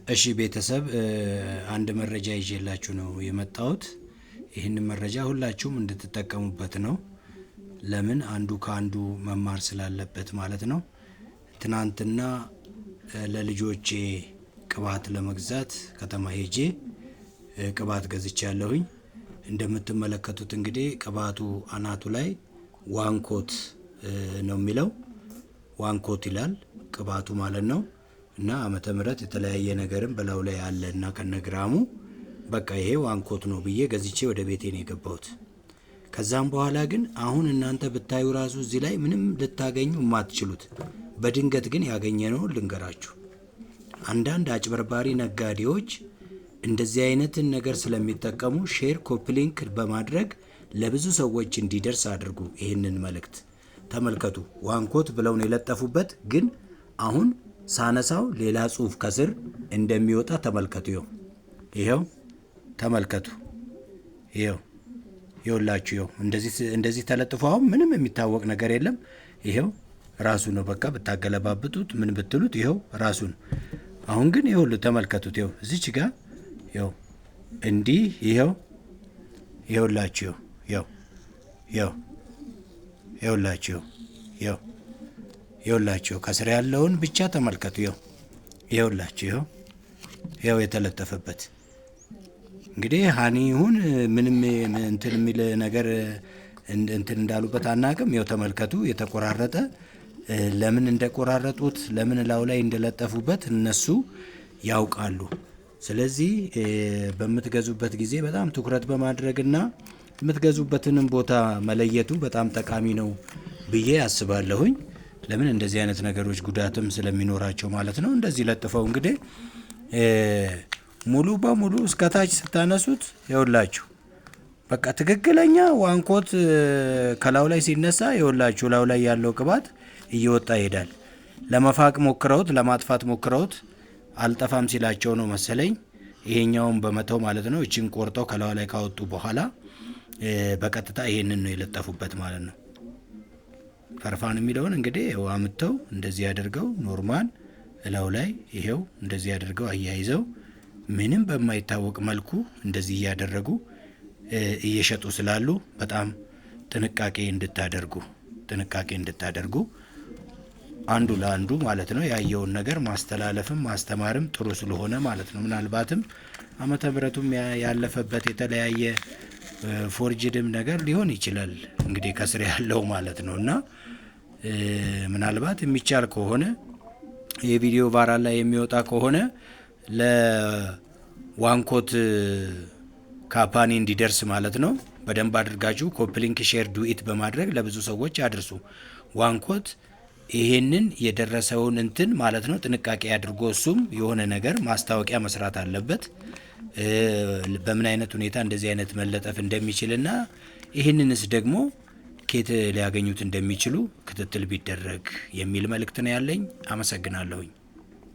እሺ ቤተሰብ፣ አንድ መረጃ ይዤላችሁ ነው የመጣሁት። ይህንን መረጃ ሁላችሁም እንድትጠቀሙበት ነው። ለምን አንዱ ከአንዱ መማር ስላለበት ማለት ነው። ትናንትና ለልጆቼ ቅባት ለመግዛት ከተማ ሄጄ ቅባት ገዝቻለሁኝ። እንደምትመለከቱት እንግዲህ ቅባቱ አናቱ ላይ ዋንኮት ነው የሚለው፣ ዋንኮት ይላል ቅባቱ ማለት ነው። እና ዓመተ ምህረት የተለያየ ነገርም በላዩ ላይ አለ እና ከነግራሙ በቃ ይሄ ዋንኮት ነው ብዬ ገዝቼ ወደ ቤቴ ነው የገባሁት። ከዛም በኋላ ግን አሁን እናንተ ብታዩ ራሱ እዚህ ላይ ምንም ልታገኙ የማትችሉት፣ በድንገት ግን ያገኘነውን ልንገራችሁ። አንዳንድ አጭበርባሪ ነጋዴዎች እንደዚህ አይነትን ነገር ስለሚጠቀሙ share፣ copy link በማድረግ ለብዙ ሰዎች እንዲደርስ አድርጉ። ይህንን መልእክት ተመልከቱ። ዋንኮት ብለው ነው የለጠፉበት፣ ግን አሁን ሳነሳው ሌላ ጽሁፍ ከስር እንደሚወጣ ተመልከቱ። ይኸው ይኸው ተመልከቱ። ይኸው ይኸውላችሁ፣ ይኸው እንደዚህ እንደዚህ ተለጥፎ አሁን ምንም የሚታወቅ ነገር የለም። ይኸው ራሱ ነው። በቃ ብታገለባብጡት ምን ብትሉት ይኸው ራሱ ነው። አሁን ግን ይኸው ተመልከቱት። ይኸው እዚች ጋር ይኸው እንዲህ ይኸው ይኸውላችሁ፣ ይኸው ይኸው ይኸውላችሁ፣ ይኸው ይኸውላችሁ፣ ከስር ያለውን ብቻ ተመልከቱ። ይኸው ይኸውላችሁ፣ ይኸው ይኸው የተለጠፈበት እንግዲህ honey ይሁን ምንም እንትን የሚል ነገር እንትን እንዳሉበት አናቅም። ይኸው ተመልከቱ፣ የተቆራረጠ፣ ለምን እንደቆራረጡት ለምን ላዩ ላይ እንደለጠፉበት እነሱ ያውቃሉ። ስለዚህ በምትገዙበት ጊዜ በጣም ትኩረት በማድረግና የምትገዙበትንም ቦታ መለየቱ በጣም ጠቃሚ ነው ብዬ አስባለሁኝ። ለምን እንደዚህ አይነት ነገሮች ጉዳትም ስለሚኖራቸው ማለት ነው። እንደዚህ ለጥፈው እንግዲህ ሙሉ በሙሉ እስከታች ስታነሱት ይኸውላችሁ በቃ ትክክለኛ ዋንኮት ከላዩ ላይ ሲነሳ ይኸውላችሁ ላዩ ላይ ያለው ቅባት እየወጣ ይሄዳል። ለመፋቅ ሞክረውት፣ ለማጥፋት ሞክረውት አልጠፋም ሲላቸው ነው መሰለኝ ይሄኛውን በመተው ማለት ነው። እችን ቆርጠው ከላዩ ላይ ካወጡ በኋላ በቀጥታ ይሄንን ነው የለጠፉበት ማለት ነው። ፈርፋን የሚለውን እንግዲህ ይኸው አምጥተው እንደዚህ አድርገው normal እላዩ ላይ ይሄው እንደዚህ አድርገው አያይዘው ምንም በማይታወቅ መልኩ እንደዚህ እያደረጉ እየሸጡ ስላሉ በጣም ጥንቃቄ እንድታደርጉ አንዱ ለአንዱ ማለት ነው ያየውን ነገር ማስተላለፍም ማስተማርም ጥሩ ስለሆነ ማለት ነው። ምናልባትም ዓመተ ምሕረቱም ያለፈበት የተለያየ forged ም ነገር ሊሆን ይችላል እንግዲህ ከስር ያለው ማለት ነው። እና ምናልባት የሚቻል ከሆነ የቪዲዮ viral ላይ የሚወጣ ከሆነ ለዋንኮት company እንዲደርስ ማለት ነው። በደንብ አድርጋችሁ copy link፣ share፣ duet በማድረግ ለብዙ ሰዎች አድርሱ። ዋንኮት ይሄንን የደረሰውን እንትን ማለት ነው ጥንቃቄ አድርጎ እሱም የሆነ ነገር ማስታወቂያ መስራት አለበት። በምን አይነት ሁኔታ እንደዚህ አይነት መለጠፍ እንደሚችልና ይህንንስ ደግሞ ኬት ሊያገኙት እንደሚችሉ ክትትል ቢደረግ የሚል መልእክት ነው ያለኝ። አመሰግናለሁኝ።